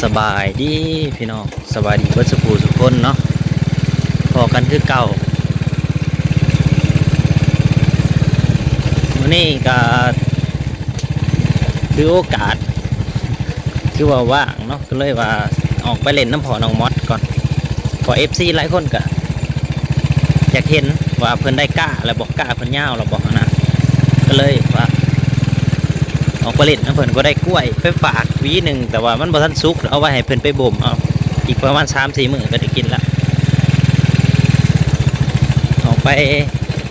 ສະບາຍດີພີ່ນ້ອງ ສະບາຍດີເບິດສູ່ຜູ້ສູ່ຄົນເນາະ ພໍ້ກັນຄືເກົ່າ. ມື້ນີ້ກະຖືໂອກາດ ຖືວ່າວ່າງເນາະ ກະເລີຍວ່າອອກໄປຫຼິ້ນນຳພໍ່ນ້ອງມອດກ່ອນ ເພາະເອັຟຊີຫຼາຍຄົນກະ ຢາກເຫັນວ່າເພິ່ນໄດ້ກ້າແລ້ວບໍ່ ກ້າເພິ່ນຍາວແລ້ວບໍ່ຫັ້ນນະ ກະເລີຍວ່າອອກໄປຫຼິ້ນນຳເພິ່ນ. ກະໄດ້ກ້ວຍໄປຝາກຫວີໜຶ່ງ ແຕ່ວ່າມັນບໍ່ທັນສຸກ ເອົາໄວ້ໃຫ້ເພິ່ນໄປບົ່ມເອົາ ອີກປະມານສາມສີ່ມື້ກະໄດ້ກິນລະ. ອອກໄປ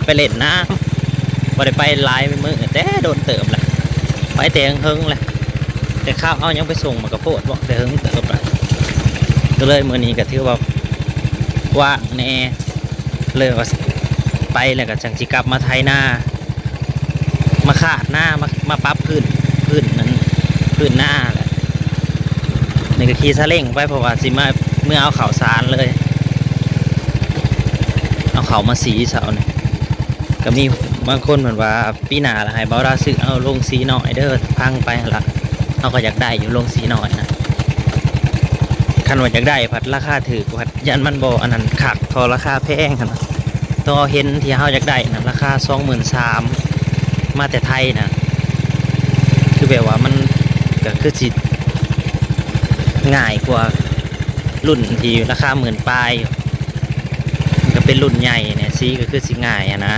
ໄປຫຼິ້ນນະ ບໍ່ໄດ້ໄປຫຼາຍມື້ ແຕ່ດົນເຕີບລະ ໄປແຕ່ເຫິງໆແຫຼະ ແຕ່ຄາວເຮົາຍັງໄປສົ່ງໝາກກະໂພດບໍ່ ແຕ່ເຫິງເຕີບລະ. ກະເລີຍມື້ນີ້ກະຖືວ່າວ່າງແດ່ ເລີຍວ່າໄປແລ້ວກະຈັ່ງຊິກັບມາໄຖນາ ມາຄາດນາ ມາ ມາປັບພື້ນ ພື້ນນັ້ນ ພື້ນນາແຫຼະ. ນີ້ກະຂີ່ຊາເລັງໄປ ເພາະວ່າຊິມາ ເມືອເອົາເຂົ້າສານເລີຍ ເອົາເຂົ້າມາສີເຊົ້ານີ້. ກະມີບາງຄົນເພິ່ນວ່າ ປີໜ້າລະໃຫ້ບ່າວດາວຊື້ເອົາໂລງສີນ້ອຍເດີ ພັງໄປຫັ້ນລະ ເຮົາກະຢາກໄດ້ຢູ່ໂລງສີນ້ອຍນະ. ຄັນວ່າຢາກໄດ້ພັດລາຄາຖືກ ພັດຢ້ານມັນບໍ່ອັນນັ້ນຄັກ ເພາະລາຄາແພງຫັ້ນນະ. ໂຕເຫັນທີ່ເຮົາຢາກໄດ້ນະ ລາຄາສອງໝື່ນສາມ ມາແຕ່ໄທນະ ຄືແບບວ່າມັນກະຄືຊິງ່າຍກວ່າລຸ້ນທີ່ລາຄາໝື່ນປາຍຢູ່ ມັນກະເປັນລຸ້ນໃຫຍ່ແດ່ ສີກະຄືຊິງ່າຍຫັ້ນນະ.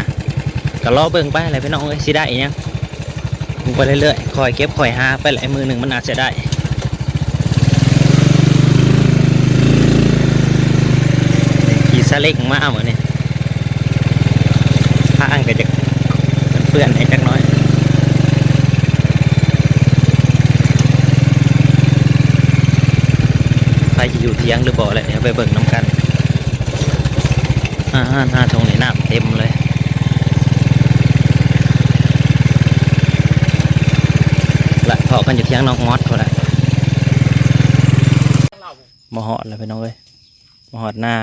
ກະລໍເບິ່ງໄປແຫຼະພີ່ນ້ອງເອີຍ ຊິໄດ້ອີ່ຫຍັງ. ໄປເລື້ອຍໆ ຄ່ອຍເກັບຄ່ອຍຫາໄປແຫຼະ ມື້ໜຶ່ງມັນອາດຈະໄດ້. ຂີ່ຊາເລັງມາມື້ນີ້ ທາງກະຈະເປື້ອນໆແດ່ຈັກໜ້ອຍ. ໃຜຊິຢູ່ຖຽງຫຼືບໍ່ແຫຼະ ດຽວໄປເບິ່ງນຳກັນ. ອາ ໜ້າທົ່ງນີ້ນ້ຳເຕັມເລີຍ ລະພໍ້ກັນຢູ່ຖຽງນ້ອງມອດພຸ້ນລະ. ມາຮອດແລ້ວພີ່ນ້ອງເອີຍ ມາຮອດນາ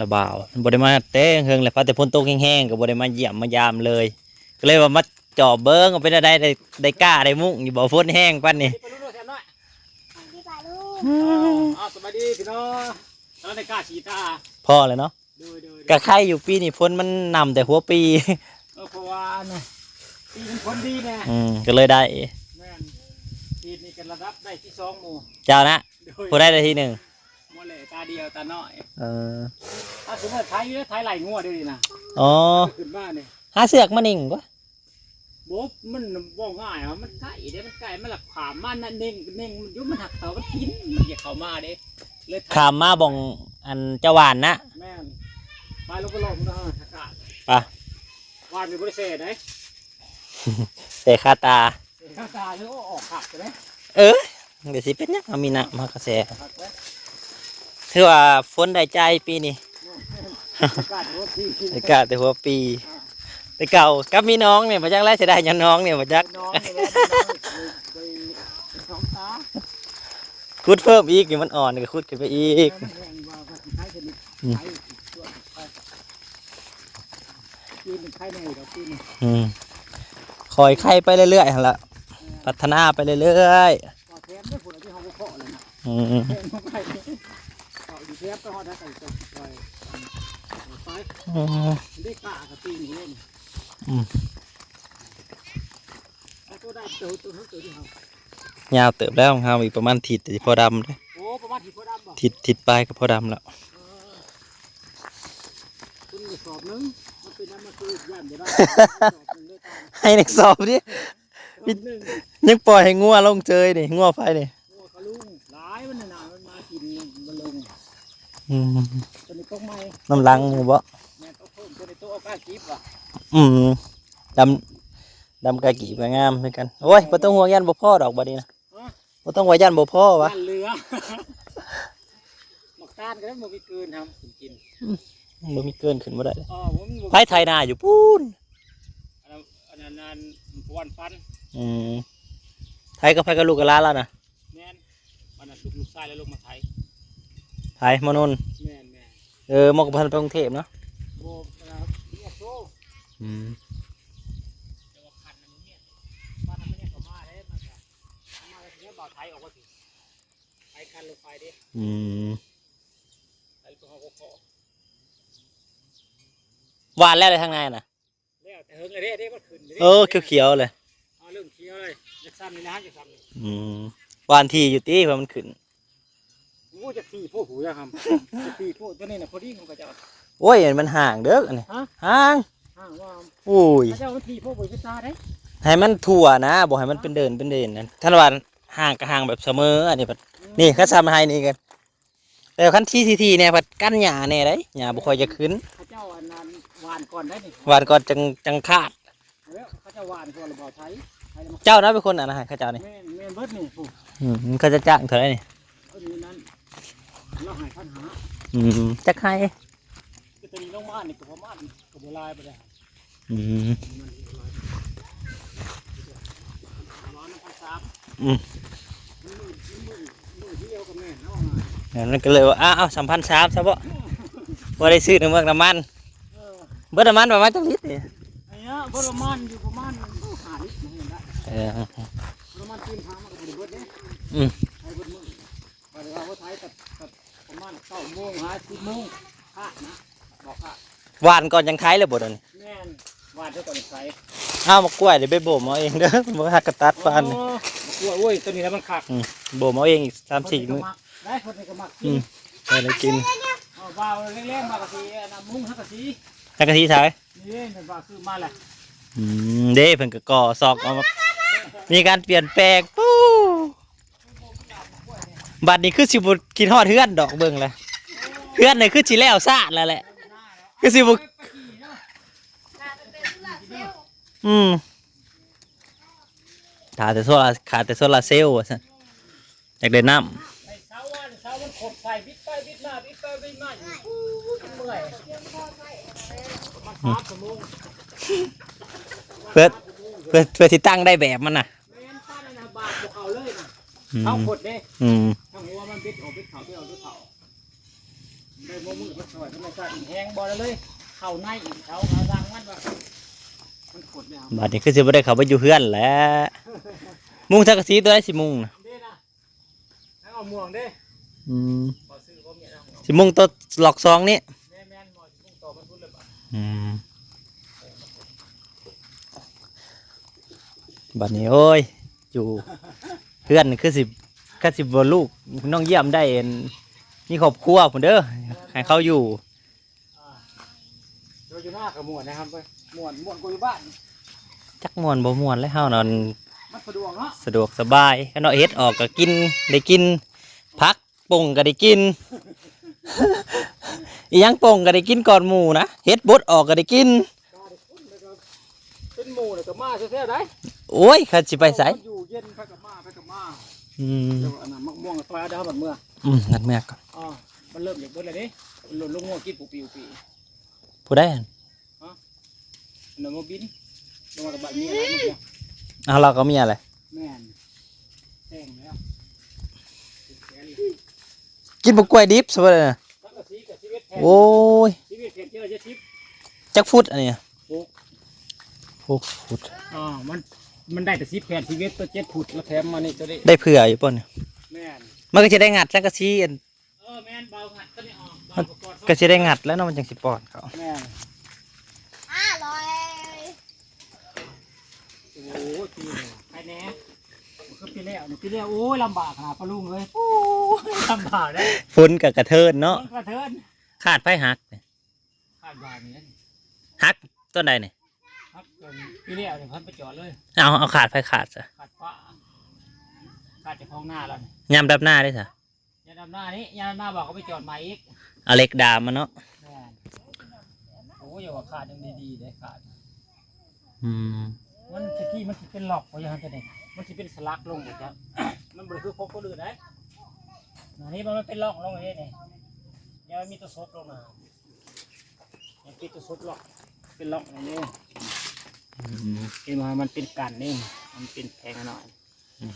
ລະບ່າວ ບໍ່ໄດ້ມາແຕ່ເຫິງແລ້ວ ພາແຕ່ຝົນຕົກແຮງໆ ກະບໍ່ໄດ້ມາຢ້ຽມມາຢາມເລີຍ ກະເລີຍວ່າມາຈອບເບິ່ງວ່າເປັນແນວໃດ ໄດ້ ໄດ້ກ້າໄດ້ມຸ້ງຢູ່ບໍ່ ຝົນແຮງປານນີ້. ອືມ ເອົາ ສະບາຍດີພີ່ນ້ອງ ເຮົາໄດ້ກ້າສີຕາ ພໍ້ແລ້ວເນາະ. ໂດຍໆໆ ກະໄຄຢູ່ ປີນີ້ຝົນມັນນຳແຕ່ຫົວປີ ເອີ ເພາະວ່າອັນປີມັນຝົນດີແດ່ ອືມ ກະເລີຍໄດ້ ແມ່ນ ປີນີ້ກະລະດັບໄດ້ທີສອງໝູ່ ເຈົ້ານະ ໂດຍ ຜູ້ໃດໄດ້ທີໜຶ່ງ ໝໍແຫຼະຕາດຽວຕານ້ອຍ ເອີ ເອົາ ສົມມຸດໄຖຢູ່ ໄຖໄລ່ງົວເດ້ນີ້ນະ ອໍ ຂຶ້ນມານີ້ ຫາເຊືອກມາໜິ່ງກວ່າ ບໍ່ ມັນເວົ້າງ່າຍວ່າມັນໃກ້ເດ້ ມັນໃກ້ ມັນລະຂ້າມມານະ ເນັ່ງ ເນັ່ງມັນຢູ່ ມັນຫັກເຂົ້າມັນກິນ ມັນຢາກເຂົ້າມາເດ້ ເລີຍຂ້າມມາບ່ອງອັນເຈົ້າຫວ່ານນະ ແມ່ນ ໄປລົງໄປລອງເນາະ ອາກາດ ໄປ ຫວ່ານນີ້ບໍ່ໄດ້ແຊ່ໃດ ແຊ່ຄາຕາ ແຊ່ຄາຕາ ໂອ້ ອອກຄັກເດ້ ເອີ ມັນກະຊິເປັນຫຍັງ ເຮົາມີນ້ຳ ເຮົາກະແຊ່ ຖືວ່າຝົນໄດ້ໃຈປີນີ້ ອາກາດແຕ່ຫົວປີ ແຕ່ເກົ່າກັບມີໜອງນີ້ບໍ່ຈັກແຫຼະ ເສຍດາຍຍ້ອນໜອງນີ້ບໍ່ຈັກ ຂຸດເພີ່ມອີກ ມັນອ່ອນກະຂຸດຂຶ້ນໄປອີກ ອືມ ຄ່ອຍໄຂໄປເລື້ອຍໆຫັ້ນລະ ພັດທະນາໄປເລື້ອຍໆ ອືມ ອືມ ຍາວເຕີບແລ້ວ ຂອງເຮົາອີກປະມານທິດ ຊິພໍດຳເດ້ ໂອ້ ປະມານທິດພໍດຳບໍ່ ທິດ ທິດປາຍກະພໍດຳແລ້ວ ເອີ ເປັນກະສອບໜຶ່ງ ມັນເປັນຫຍັງມັນຄືຢ້ານບໍ່ໄດ້ ໃຫ້ໜຶ່ງສອບເດ້ ສອບໜຶ່ງ ຍັງປ່ອຍໃຫ້ງົວລົງເຈີຍນີ້ ງົວໃຜນີ້ ງົວຂະລຸງ ຫຼາຍມັນນະ ມັນມາກິນມັນລົງ ອືມ ໂຕນີ້ຕົກໃໝ່ ນຳຫຼັງໝູ່ບໍ່ ແມ່ນຕົກເພີ່ມ ໂຕນີ້ຕົກເອົາກ້າຍກິບວ່າ ອືມ ດຳ ດຳກະກີບກະງາມຄືກັນ ໂອ້ຍ ບໍ່ຕ້ອງຫ່ວງ ຢ້ານບໍ່ພໍດອກບາດນີ້ນະ ຮະ ບໍ່ຕ້ອງວ່າຢ້ານບໍ່ພໍຫວາ ຢ້ານເຫຼືອ ໝາກຕານກະໄດ້ ບໍ່ມີເກີນທຳກິນ ອືມ ບໍ່ມີເກີນຂຶ້ນບໍ່ໄດ້ ອໍ ບໍ່ມີ ບໍ່ມີ ໃຜໄຖນາຢູ່ພຸ້ນ ອັນນັ້ນ ອັນນັ້ນ ອັນຜູ້ວັນປັນ ອືມ ໄຖກັບໃຜ ກັບລູກກັບຫຼານລາວນະ ແມ່ນ ອັນນັ້ນລູກ ລູກຊາຍລາວລົງມາໄຖ ໃຜ ໝໍນົນ ແມ່ນໆ ເອີ ໝໍກະບໍ່ທັນໄປກຸງເທບເນາະ ບໍ່ ເອີ ເມຍໂຊ ອືມ ແຕ່ວ່າຄັນນະ ມັນເມຍ ຄັນນະ ມັນຍັງເຂົ້າມາເດ້ ມັນກະ ມາແລ້ວຊິໄດ້ບ່າວໄຖອອກວ່າຕິ ໄປກັນລົງໄປເດ້ ອືມ ໄປລົງໄປຮອດຫົວຂໍ້ ຫວ່ານແລ້ວເລີຍທາງໃນນະ ແລ້ວແຕ່ເຫິງເດ້ ເດ້ມັນຂຶ້ນເດ້ ເອີ ຂຽວໆເລີຍ ເອົາເລີ່ມຂຽວເລີຍ ຢາກຊ້ຳນີ້ນະ ຢາກຊ້ຳນີ້ ອືມ ຫວ່ານຖີ່ຢູ່ຕິ ເພາະມັນຂຶ້ນ ໂອ້ ຈັກທີ່ໂພດຜູ້ຢາກຫຳ ຈັກທີ່ໂພດ ຕົວນີ້ນະ ພໍດີຂອງເຂົາເຈົ້າ ໂອ້ຍ ອັນມັນຫ່າງເດີ ອັນນີ້ ຮະ? ຫ່າງ ຫ່າງວ່າ ໂອ້ຍ ເຂົາເຈົ້າມັນທີ່ໂພດ ບໍ່ເຮັດຕາເດ້ ໃຫ້ມັນທົ່ວນະ ບໍ່ໃຫ້ມັນເປັນເດີ່ນເປັນເດັ່ນນະ ຄັນວ່າຫ່າງກໍຫ່າງແບບສະເໝີ ອັນນີ້ບັດ ອືມ ນີ້ຄັນຊ້ຳໃຫ້ນີ້ກໍ ແຕ່ຄັນທີ່ທີ່ແດ່ ພັດກັນຫຍ້າແດ່ໄດ໋ ຫຍ້າບໍ່ຄ່ອຍຈະຂຶ້ນ ເຂົາເຈົ້າອັນນັ້ນຫວ່ານກ່ອນໄດ໋ນີ້ ຫວ່ານກ່ອນ ຈັ່ງ ຈັ່ງຄາດ ເອີ ເຂົາເຈົ້າຫວ່ານກ່ອນລະບໍ່ໄຖ ໃຜລະມາ ເຈົ້ານະເປັນຄົນອັນນັ້ນໃຫ້ເຂົາເຈົ້ານີ້ ແມ່ນ ແມ່ນເບິດນີ້ ອືມ ເຂົາຈະຈ້າງເທົ່າໃດນີ້ ເອີ ນີ້ນັ້ນ ລາວໃຫ້ພັນຫ້າ ອືມ ຈັກໄຮ່ ກໍຕົວນີ້ລົງມານີ້ກໍປະມານ ກໍບໍ່ຫຼາຍປານໃດ ອືມ ປະມານພັນສາມ ອືມ ມື້ດຽວກໍແມ່ນເນາະ ນັ້ນກໍເລີຍວ່າ ອ້າວ ສາມພັນສາມຊະເບາະ ບໍ່ໄດ້ຊື້ນ້ຳເມືອກນ້ຳມັນ ເອີ ເບິດນ້ຳມັນປະມານຈັກລິດນີ້ ອັນນີ້ເບິດນ້ຳມັນຢູ່ປະມານຫ້າລິດ ເອີ ເບິດນ້ຳມັນຕື່ມທາງມັນກໍບໍ່ໄດ້ເບິດເດ້ ອືມ ໃຊ້ເບິດມື້ ບັດເຮົາໄຖກໍ ກໍປະມານເກົ້າໂມງຫາສິບໂມງ ຄາດນະ ບໍ່ຄາດ ຫວ່ານກ່ອນຈັ່ງໄຖເລີຍບໍ່ດຽວນີ້ ແມ່ນ ຫວ່ານເດີກ່ອນໄຖ ອ້າວ ໝາກກ້ວຍນີ້ໄປບົ່ມເອົາເອງເດີ ບໍ່ຮັກກະຕັດປານນີ້ ໂອ້ ໝາກກ້ວຍ ໂອ້ຍ ຕົວນີ້ລະມັນຄັກ ອືມ ບົ່ມເອົາເອງອີກສາມສີ່ມື້ ໄດ້ຄົນນີ້ກໍມັກກິນ ອືມ ໄດ້ກິນ ເອົາວ່າວແລງໆ ມາກະຊິ ອັນນັ້ນ ມຸງສັງກະສີ ສັງກະສີໃສ ນີ້ເດ້ ແມ່ນວ່າຊື້ມາແຫຼະ ອືມ ເດ້ ເພິ່ນກໍກໍ່ຊອກເອົາ ມີການປ່ຽນແປງ ປູ້ ບັດນີ້ຄືຊິບໍ່ຄິດຮອດເຮືອນດອກ ເບິ່ງແລ້ວ ເຮືອນນີ້ຄືຊິແລ້ວຊາດແລ້ວແຫຼະ ຄືຊິບໍ່ ອືມ ຂາດແຕ່ໂຊລາ ຂາດແຕ່ໂຊລາເຊວວ່າຊັ້ນ ຢາກໄດ້ນ້ຳ ໃນເສົາ ເສົາມັນຂົດໃສ່ ບິດໄປບິດມາ ບິດໄປບິດມາຢູ່ ໂອ້ຍ ເມື່ອຍ ປະມານສາມຊົ່ວໂມງ ເພື່ອ ເພື່ອ ເພື່ອຊິຕັ້ງໄດ້ແບບມັນນະ ແມ່ນ ປານນັ້ນນະ ບາດບໍ່ເຂົ້າເລີຍນະ ອືມ ເສົາຂົດເດ້ ອືມ ທັງຫົວມັນບິດອອກ ບິດເຂົ້າ ບິດອອກ ບິດເຂົ້າ ໄດ້ບໍ່ມືດມາຊ່ອຍທຳມະຊາດອີກແຮງບໍ່ໄດ້ເລີຍ ເຂົ້າໃນອີກ ເສົາກຳລັງມັນວ່າ ມັນຂົດແລ້ວ ບາດນີ້ຄືຊິບໍ່ໄດ້ເຂົ້າໄປຢູ່ເຮືອນແຫຼະ ມຸງສັງກະສີຕົວໃດຊິມຸງນະ ເດ້ນະ ທາງເອົາມ່ວງເດ້ ອືມ ບໍ່ຊື້ບໍ່ມີແລ້ວ ຊິມຸງຕົວລັອກສອງນີ້ ແມ່ນໆ ບໍ່ຊິມຸງຕໍ່ມັນພຸ້ນເລີຍບາດ ອືມ ບັດນີ້ ໂອ້ຍ ຢູ່ເຮືອນຄືຊິ ຄັນຊິບໍ່ລູກນ້ອງຢ້ຽມໄດ້ອັນ ມີຄອບຄົວພຸ້ນເດີ ໃຫ້ເຂົາຢູ່ ອ່າ ຢູ່ ຢູ່ນາກໍມ່ວນນະຄັບເວີຍ ມ່ວນ ມ່ວນກວ່າຢູ່ບ້ານ ຈັກມ່ວນບໍ່ມ່ວນແລ້ວ ເຮົານັ້ນ ມັນສະດວກເນາະ ສະດວກສະບາຍ ຄັນວ່າເຮັດອອກກໍກິນ ໄດ້ກິນ ຜັກປົ່ງກໍໄດ້ກິນ ອີ່ຫຍັງປົ່ງກໍໄດ້ກິນກ່ອນໝູ່ນະ ເຫັດບົດອອກກໍໄດ້ກິນ ເປັນໝູ່ແລ້ວກໍມາແທ້ໆໄດ໋ ໂອ້ຍ ຄັນຊິໄປໃສ ຢູ່ເຢັນ ໃຜກໍມາ ໃຜກໍມາ ອືມ ແຕ່ວ່າອັນນັ້ນ ໝາກມ່ວງ ຕອຍເອົາເດີ ບັດເມືອ ອືມ ນັດເມືອກ່ອນ ອໍ ມັນເລີ່ມຢາກເບິດແລ້ວເດ້ ລົງງົວກິນປູປີໆ ຜູ້ໃດຫັ້ນ ຮະ ອັນນັ້ນບໍ່ບິນ ລົງມາກັບບັດເມຍ ເອົາ ລາວກັບເມຍແຫຼະ ແມ່ນ ແຕ່ງແລ້ວ ກິນບັກກ້ວຍດິບຊະບໍ່ໄດ້ນະ ສັງກະສີກໍສິບເອັດແຜ່ນ ໂອ້ຍ ສິບເອັດແຜ່ນ ເຈັດສິບ ຈັກຟຸດອັນນີ້ ຫົກ ຫົກຟຸດ ອ່າ ມັນ ມັນໄດ້ແຕ່ສິບແຜ່ນ ສິບເອັດ ຕົວເຈັດຟຸດ ລະແຖມມານີ້ຕົວນີ້ ໄດ້ເຜື່ອຢູ່ບໍ່ນີ້ ແມ່ນ ມັນກໍຈະໄດ້ງັດສັງກະສີອັນ ເອີ ແມ່ນ ເບົາ ງັດຕົວນີ້ອອກ ເບົາ ກໍຊິໄດ້ງັດແລ້ວເນາະ ມັນຈັ່ງຊິປ້ອນເຂົ້າ ແມ່ນ ອະລ່ອຍ ໂອ້ຍ ປີນີ້ໄຄແດ່ ຄືປີແລ້ວນີ້ ປີແລ້ວ ໂອ້ຍ ລຳບາກຂະໜາດ ປ້າລຸງເອີຍ ໂອ້ຍ ລຳບາກເດ້ ຝົນກໍກະເທີນເນາະ ຝົນກະເທີນ ຄາດໃຜຫັກນີ້ ຄາດວ່ານີ້ ຫັກຕອນໃດນີ້ ຫັກ ປີແລ້ວນີ້ ເພິ່ນໄປຈອດເລີຍ ເອົາ ເອົາຄາດໃຜຄາດຊະ ຄາດປ້າ ຄາດເຈົ້າຂອງນາລາວນີ້ ຍາມດຳນາເດ້ຊະ ຍາມດຳນານີ້ ຍາມດຳນາບອກເຂົາໄປຈອດໃໝ່ອີກ ເອົາເຫຼັກດາມມາເນາະ ແມ່ນ ໂອ້ຍ ຢ່າວ່າຄາດຍັງດີໆເດ້ ຄາດ ອືມ ມັນຕະກີ້ມັນຊິເປັນລັອກບໍ່ ຢ່າງນັ້ນ ຕົວນີ້ ມັນຊິເປັນສະຫຼັກລົງບໍ່ຈັກ ມັນບໍ່ໄດ້ຄືຂອງຄົນອື່ນໃດ ອັນນີ້ມັນເປັນລ່ອງລົງເດ້ນີ້ ຍັງມີຕົວສົບລົງນະ ຍັງມີຕົວສົບລັອກ ເປັນລ່ອງນີ້ ອືມ ເຫັນບໍ່ ມັນເປັນກັນນີ້ ມັນເປັນແຜງໜ້ອຍ ອືມ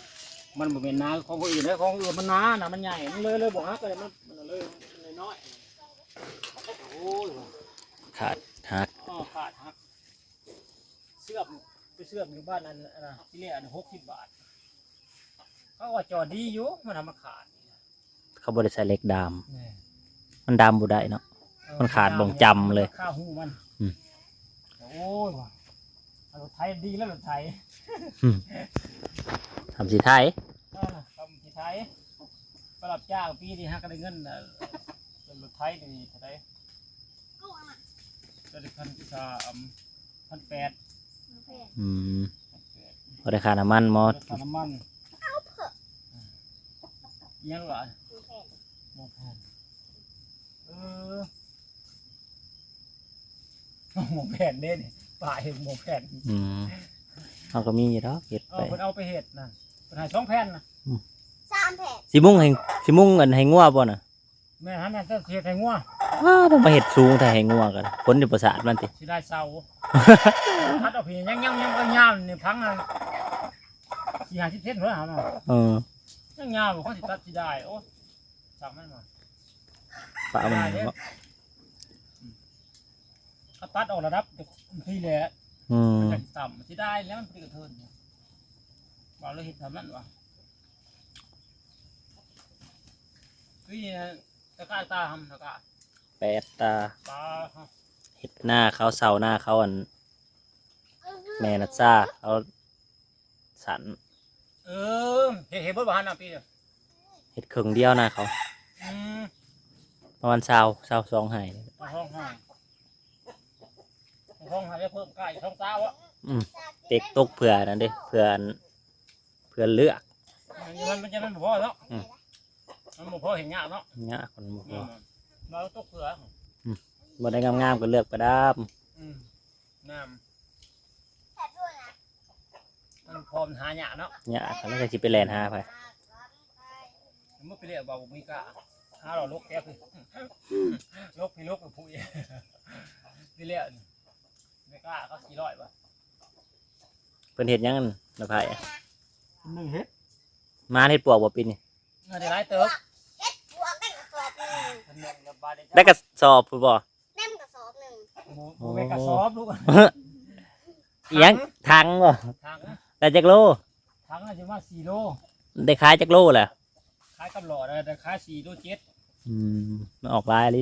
ມັນບໍ່ແມ່ນໜາຂອງຄົນອື່ນເດ້ ຂອງຄົນອື່ນມັນໜານະ ມັນໃຫຍ່ ມັນເລີຍ ເລີຍບໍ່ຫັກເລີຍ ມັນ ມັນເລີຍ ມັນເລີຍນ້ອຍ ໂອ້ຍ ຂາດຫັກ ອໍ ຂາດຫັກ ເຊື່ອມ ໄປເຊື່ອມຢູ່ບ້ານອັນ ອັນນະ ທີ່ແລກອັນຫົກສິບບາດ ເຂົາວ່າຈອດດີຢູ່ ມັນຫາ ມັນຂາດ ກໍບໍ່ໄດ້ໃສ່ເຫຼັກດາມ ແມ່ນ ມັນດາມບໍ່ໄດ້ເນາະ ເອີ ມັນຂາດບ່ອນຈ້ຳເລີຍ ຄາຮູມັນ ອືມ ໂອ້ຍວ່າ ເອົາລົດໄຖ ດີແລ້ວລົດໄຖ ອືມ ທຳຊິໄຖ ເອີ ທຳຊິໄຖ ໄປຮັບຈ້າງປີນີ້ຫາກໍໄດ້ເງິນ ເອີ ລົດໄຖນີ້ເທົ່າໃດ ຕົວນີ້ພັນສາມ ພັນແປດ ອືມ ພັນແປດ ບໍ່ໄດ້ຄ່ານ້ຳມັນໝໍ ບໍ່ໄດ້ຄ່ານ້ຳມັນ ເອົາເຖາະ ອີຫຍັງວະ ໝໍແຜນ ໝໍແຜນ ເອີ ໝໍແຜນເດ້ນີ້ ປ້າເຮັດໝໍແຜນ ອືມ ເຮົາກໍມີຢູ່ດອກເຮັດ ເອີ ໄປ ເພິ່ນເອົາໄປເຮັດນະ ເພິ່ນໃຫ້ສອງແຜ່ນນະ ອືມ ສາມແຜ່ນ ຊິມຸງໃຫ້ ຊິມຸງອັນໃຫ້ງົວບໍ່ນະ? ແມ່ນຫັ້ນນະ ເຈົ້າຊິເຮັດໃຫ້ງົວ ອ້າ ຕ້ອງມາເຮັດສູງແທ້ໃຫ້ງົວກໍ ຄົນຊິປະສາດມັນຕິ ຊິໄດ້ເສົາ ຕັດເອົາພີ້ ຍັງ ຍັງ ຍັງບໍ່ຍາວນີ້ ພັງຫັ້ນ ສີ່ຫ້າສິບເຊັນເພິ່ນຫັ້ນນະ ເອີ ຍັງຍາວ ເຂົາຊິຕັດຊິໄດ້ ໂອ້ ຊ່າງມັນວ່າ ປະມັນ ໄດ້ເດ້ ເນາະ ເຂົາຕັດອອກລະດັບພີ້ແຫຼະ ອືມ ມັນຈັ່ງຕ່ຳ ຊິໄດ້ແລ້ວ ມັນບໍ່ໄດ້ກະເທີນ ວ່າເລີຍເຮັດເທົ່ານັ້ນວ່າ ຄື ຕະກະຕາຫຳ ຕະກະ ແປດຕາ ປາ ເຮັດນາເຂົາ ເສົານາເຂົາ ອັນ ແມ່ນາຊາເຂົາ ສັນ ເອີ ເຮັດ ເຮັດເບິດບໍ່ຫັ້ນນະປີນີ້ ເຮັດເຄິ່ງດຽວນາເຂົາ ອືມ ປະມານຊາວ ຊາວສອງໄຮ່ ຊາວສອງໄຮ່ ຊາວສອງໄຮ່ ໄດ້ເພີ່ມກາຍສອງຕາວະ ອືມ ເຕັກຕົກເພື່ອນັ້ນເດ້ ເພື່ອ ເພື່ອເລືອກ ມັນ ມັນ ມັນບໍ່ພໍເນາະ ອືມ ມັນບໍ່ພໍເຮັດຍາກເນາະ ຍາກ ມັນບໍ່ພໍ ແມ່ນ ເຮົາຕົກເພື່ອ ອືມ ບໍ່ໄດ້ງາມໆກໍເລືອກປະດັບ ອືມ ງາມ ມັນພໍມັນຫາຍາກເນາະ ຍາກ ແລ້ວກໍຊິໄປແລ່ນຫາໃຜ ມັນບໍ່ໄປແລ່ນ ບໍ່ມີກະ ຫາເລາະຫຼົກແກ້ວ ຫຼົກພີ້ຫຼົກຜູ້ອີກ ໄປແລ້ວ ໄປກະເຂົາສີ່ຮ້ອຍບໍ່ ເພິ່ນເຮັດຫຍັງນະໄພ ໜຶ່ງເຮັດ ມາເຮັດປວກບໍ່ປີນີ້ ໜຶ່ງເຮັດ ໄດ້ຫຼາຍເຕີບ ເຮັດປວກໄດ້ກະສອບໜຶ່ງ ໄດ້ກະສອບພຸ້ນບໍ່ ເຕັມກະສອບໜຶ່ງ ບໍ່ ບໍ່ແມ່ນກະສອບລູກ ອີຫຍັງ ຖັງ ຖັງບໍ່ ຖັງ ໄດ້ຈັກໂລ ຖັງຊິມາສີ່ໂລ ໄດ້ຂາຍຈັກໂລລະ ຂາຍກັບຫຼໍ່ໄດ້ ໄດ້ຂາຍສີ່ໂລເຈັດ ອືມ ມັນອອກຫຼາຍອີ່ຫຼີ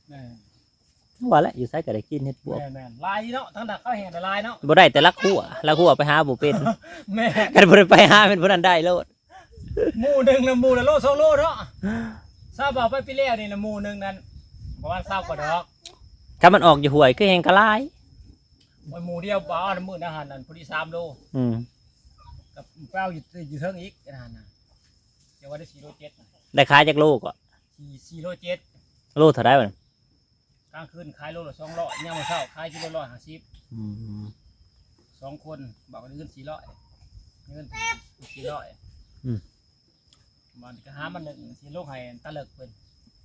ແມ່ນ ວ່າແຫຼະ ຢູ່ໃສກໍໄດ້ກິນເຮັດບວບ ແມ່ນໆ ຫຼາຍເນາະ ທາງດານເຂົາແຮ່ງໄດ້ຫຼາຍເນາະ ບໍ່ໄດ້ແຕ່ລັກຫົວ ລັກຫົວໄປຫາບໍ່ເປັນ ແມ່ນ ຄັນບໍ່ໄດ້ໄປຫາແມ່ນຜູ້ນັ້ນໄດ້ໂລດ ໝູ່ໜຶ່ງນະ ໝູ່ລະໂລສອງໂລເນາະ ຊາວບ່າວໄປປີແລ້ວນີ້ນະ ໝູ່ໜຶ່ງນັ້ນ ປະມານຊາວກວ່າດອກ ຄັນມັນອອກຢູ່ຫ້ວຍຄືແຮ່ງກະຫຼາຍ ໝູ່ດຽວ ບ່າວນຳມື້ນະຫັ້ນ ພໍດີສາມໂລ ອືມ ກໍໄປເອົາຢູ່ ຢູ່ເທິງອີກອັນນັ້ນນະ ຈະວ່າໄດ້ສີ່ໂລເຈັດນະ ໄດ້ຂາຍຈັກໂລກໍ ສີ່ ສີ່ໂລເຈັດ ໂລເທົ່າໃດບັດນີ້ ກາງຄືນຂາຍໂລລະສອງຮ້ອຍ ຍາມມື້ເຊົ້າຂາຍກິໂລຮ້ອຍຫ້າສິບ ອືມ ສອງຄົນ ບາດນີ້ເງິນສີ່ຮ້ອຍ ເງິນສີ່ຮ້ອຍ ອືມ ບາດນີ້ກໍຫາມາໜຶ່ງ ຊິລົງໃຫ້ຕາເລິກເພິ່ນ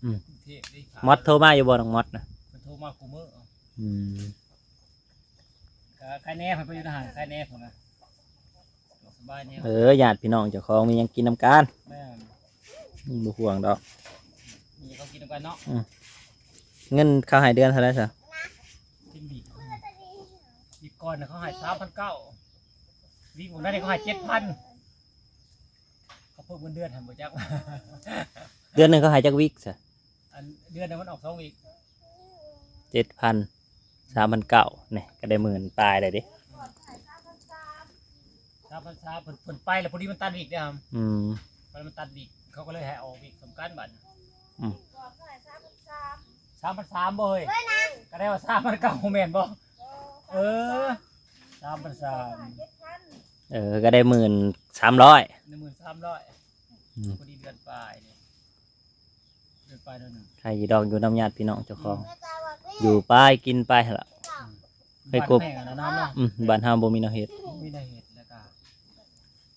ອືມ ກຸງເທບເດ້ ມອດໂທມາຢູ່ບໍ່ ນ້ອງມອດນະ ເພິ່ນໂທມາຄູ່ມື້ ອືມ ກໍໃຄແນ່ ເພິ່ນໄປຢູ່ທະຫານ ໃຄແນ່ພຸ້ນນະ ສະບາຍແນ່ ເອີ ຍາດພີ່ນ້ອງເຈົ້າຂອງມີຫຍັງກິນນຳກັນ ແມ່ນ ອືມ ບໍ່ຫ່ວງດອກ ມີເຂົາກິນນຳກັນເນາະ ອືມ ເງິນເຂົາໃຫ້ເດືອນເທົ່າໃດຊະ ກິນບີບ ບີບກ່ອນນະເຂົາໃຫ້ສາມພັນເກົ້າ ບີບຂອງນັ້ນເຂົາໃຫ້ເຈັດພັນ ເຂົາເພີ່ມເງິນເດືອນໃຫ້ບໍ່ຈັກ ເດືອນໜຶ່ງເຂົາໃຫ້ຈັກວິກຊະ ອັນເດືອນໜຶ່ງມັນອອກສອງວິກ ເຈັດພັນ ສາມພັນເກົ້າ ນີ້ກໍໄດ້ໝື່ນປາຍແລ້ວເດ້ ສາມພັນສາມ ເພິ່ນ ເພິ່ນໄປແລ້ວ ພໍດີມັນຕັດວິກເດ້ ອືມ ໄປແລ້ວມັນຕັດວິກ ເຂົາກໍເລີຍໃຫ້ອອກວິກສ່ຳກັນບັດນີ້ ອືມ ສາມພັນສາມບໍ່ເຮີ້ຍ ກໍໄດ້ວ່າສາມພັນເກົ້າ ແມ່ນບໍ່ ເອີ ສາມພັນສາມ ເອີ ກໍໄດ້ໝື່ນສາມຮ້ອຍ ໜຶ່ງໝື່ນສາມຮ້ອຍ ອືມ ພໍດີເດືອນປາຍນີ້ ເດືອນປາຍເດືອນໜຶ່ງ ໃຄຢູ່ດອກ ຢູ່ນຳຍາດພີ່ນ້ອງເຈົ້າຂອງ ອືມ ຢູ່ໄປກິນໄປຫັ້ນລະ ອືມ ໃຫ້ກົບ ບ້ານແພງນະນ້ຳເນາະ ອືມ ບ້ານເຮົາບໍ່ມີແນວເຮັດ ບໍ່ມີແນວເຮັດ ແລ້ວກໍ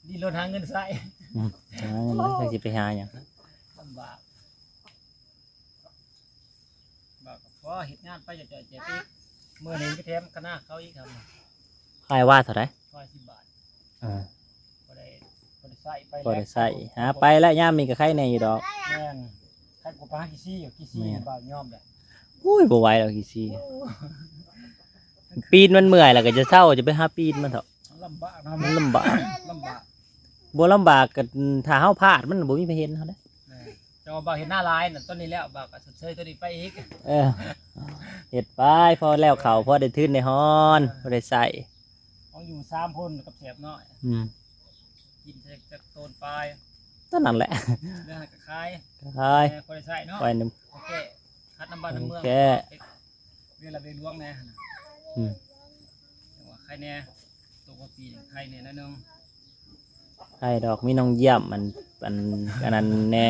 ດີ້ນລົນຫາເງິນໃຊ້ ອືມ ຫາເງິນໃຊ້ ຊິໄປຫາຫຍັງ ລຳບາກ ບາກກໍພໍເຮັດງານໄປຈ່ອຍໆ ເຈັບອີກ ມື້ນີ້ໄປແຖມຄະນະເຂົາອີກ ຄຳ ຂາຍວ່າເທົ່າໃດ ຮ້ອຍສິບບາດ ເອີ ພໍໄດ້ ພໍໄດ້ໃຊ້ໄປ ພໍໄດ້ໃຊ້ ແລ້ວ ຫາໄປແລ້ວ ຍາມນີ້ກໍໄຄແນ່ຢູ່ດອກ ແມ່ນ ໄຄກວ່າໄປຫາຂີ້ຊີ ຂີ້ຊີ ແມ່ນ ບ່າວຍອມແຫຼະ ໂອ້ຍ ບໍ່ໄຫວດອກຂີ້ຊີ ໂອ້ ປີນມັນເມື່ອຍແລ້ວກໍຈະເຊົາ ຈະໄປຫາປີນມັນເຖາະ ລຳບາກເນາະ ມັນລຳບາກ ລຳບາກ ບໍ່ລຳບາກກໍ ຖ້າເຮົາພາດ ມັນບໍ່ມີໃຜເຫັນເຮົາເດ້ ແມ່ນ ກໍບໍ່ເຮັດໜ້າຫຼາຍນັ້ນ ຕອນນີ້ແລ້ວ ບໍ່ກໍຊົດເຊີຍຕົວນີ້ໄປອີກ. ເອີ ເຮັດໄປ ພໍແລ້ວເຂົ້າ ພໍໄດ້ທຶນໄດ້ຮອນ ພໍໄດ້ໃຊ້. ຂອງຢູ່ສາມຄົນກັບແສບນ້ອຍ ອືມ ກິນຈັກ ຈັກໂຕນປາຍ ເທົ່ານັ້ນແຫຼະ ເລື່ອງໃຫ້ກໍຂາຍ ຂາຍ ແຕ່ພໍໄດ້ໃຊ້ເນາະ ໄວ້ນຳ ໂອເຄ ຂັດນຳບ້ານນຳເມືອງ ແກ້ ເວລາເວຫຼວງແດ່ຫັ້ນນະ ອືມ ແຕ່ວ່າໄຄແດ່ ຕົກວ່າປີໄຄແດ່ໜ້ອຍໜຶ່ງ ໄຄດອກ ມີນ້ອງຢ້ຽມ ອັນ ອັນ ອັນນັ້ນແດ່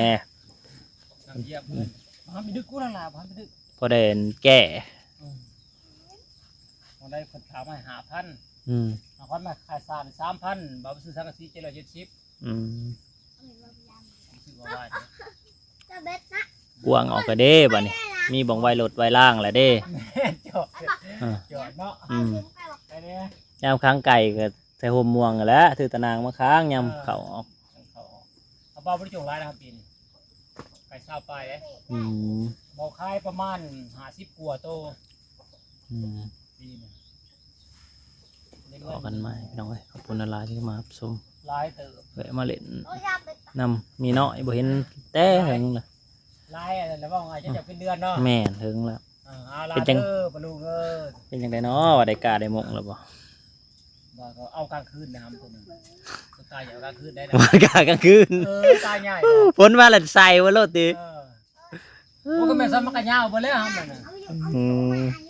ນ້ອງຢ້ຽມ ອືມ ບໍ່ທັນໄປດຶກກູນັ້ນລະ ບໍ່ທັນໄປດຶກ ພໍໄດ້ແກ້ ອືມ ບໍ່ໄດ້ເພິ່ນຂາຍມາໃຫ້ຫ້າພັນ ອືມ ຫ້າພັນ ມາຂາຍສາມ ສາມພັນ ບາດໄປຊື້ສັງກະສີເຈັດຮ້ອຍເຈັດສິບ ອືມ ຊື້ບໍ່ໄດ້ ກວ້າງອອກກະເດ້ບາດນີ້ ມີບ່ອນໄວ້ລົດໄວ້ລາງແລ້ວເດ້ ແມ່ນ ຈອດ ເອີ ຈອດເນາະ ອືມ ໄປແດ່ ຍາມຄ້າງໄກ່ກໍໃສ່ຮົ່ມມ່ວງຫັ້ນແຫຼະ ຖືຕາໜ່າງມາຄ້າງຍາມເຂົ້າອອກ ເຂົ້າອອກ ເອົາ ບໍ່ໄດ້ຈົ່ງຫຼາຍນະປີນີ້ ໄກ່ຊາວປາຍເດ້ ອືມ ບໍ່ຂາຍປະມານຫ້າສິບກວ່າໂຕ ອືມ ປີນີ້ ພໍກັນໃໝ່ພີ່ນ້ອງເອີຍ ຂອບຄຸນຫຼາຍໆທີ່ມາຮັບຊົມ ຫຼາຍເຕີບ ແວະມາຫຼິ້ນນຳມີນ້ອຍ ບໍ່ເຫັນແຕ່ເຫິງລະ ຫຼາຍແລ້ວ ເວົ້າງ່າຍຈະເປັນເດືອນເນາະ ແມ່ນ ເຫິງລະ ເອີ ເອົາລະ ເປັນຈັ່ງ ເດີປະລຸງເອີຍ ເປັນຈັ່ງໃດເນາະ ວ່າໄດ້ກ້າໄດ້ມົ້ງແລ້ວບໍ່? ບໍ່ ກໍເອົາກາງຄືນນະ ຕົວໜຶ່ງ ຕົວຕາໃຫຍ່ເອົາກາງຄືນໄດ້ນະ ວ່າກ້າກາງຄືນ ເອີ ຕາໃຫຍ່ ຝົນມາແລ້ວໃສ່ບໍ່ໂລດຕິ ເອີ ໂອ້ ກໍແມ່ນຊ້ຳມັນກໍຍາວເບິດແລ້ວຫັ້ນນະ ອືມ